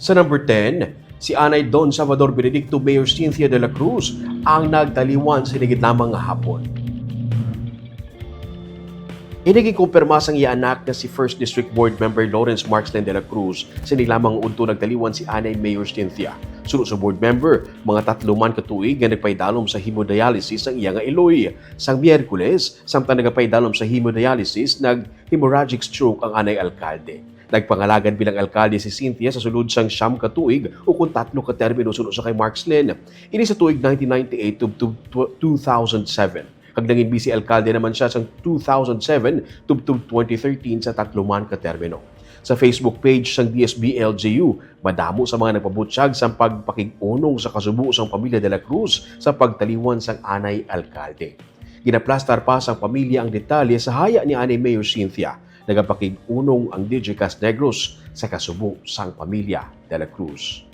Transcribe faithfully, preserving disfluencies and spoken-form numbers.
Sa number ten, si Anay Don Salvador Benedicto, Mayor Cynthia de la Cruz ang nagtaliwan sa inigid lamang nga hapon. Ini ginkumpirma sang iya anak nga si First District Board Member Lawrence Markslin de la Cruz. Sini lamang udto nagtaliwan si Anay Mayor Cynthia. Suno sa board member, mga tatlo man ka tuig nga nagpaidalom sa hemodialysis ang iya nga iloy. Sang Miyerkules, samtang nagapaidalom sa hemodialysis, nag-hemorrhagic stroke ang anay alkalde. Nagpangalagad bilang alkalde si Cynthia sa sulod sang siyam ka tuig ukon tatlo ka termino suno sa kay Markslin. Ini sa tuig nineteen ninety-eight tubtob tw-, two thousand seven. Kag nangin vice alkalde naman siya sang two thousand seven tubtob twenty thirteen sa tatlo man ka termino. Sa Facebook page sang D S B L G U, madamo sa mga nagpabutyag sang pagpakig-unong sa kasubo sang pamilya de la Cruz sa pagtaliwan sang anay alkalde. Ginaplastar pa sang pamilya ang detalye sa haya ni anay Mayor Cynthia. Nagapakig-unong ang Digicast Negros sa kasubo sang pamilya de la Cruz.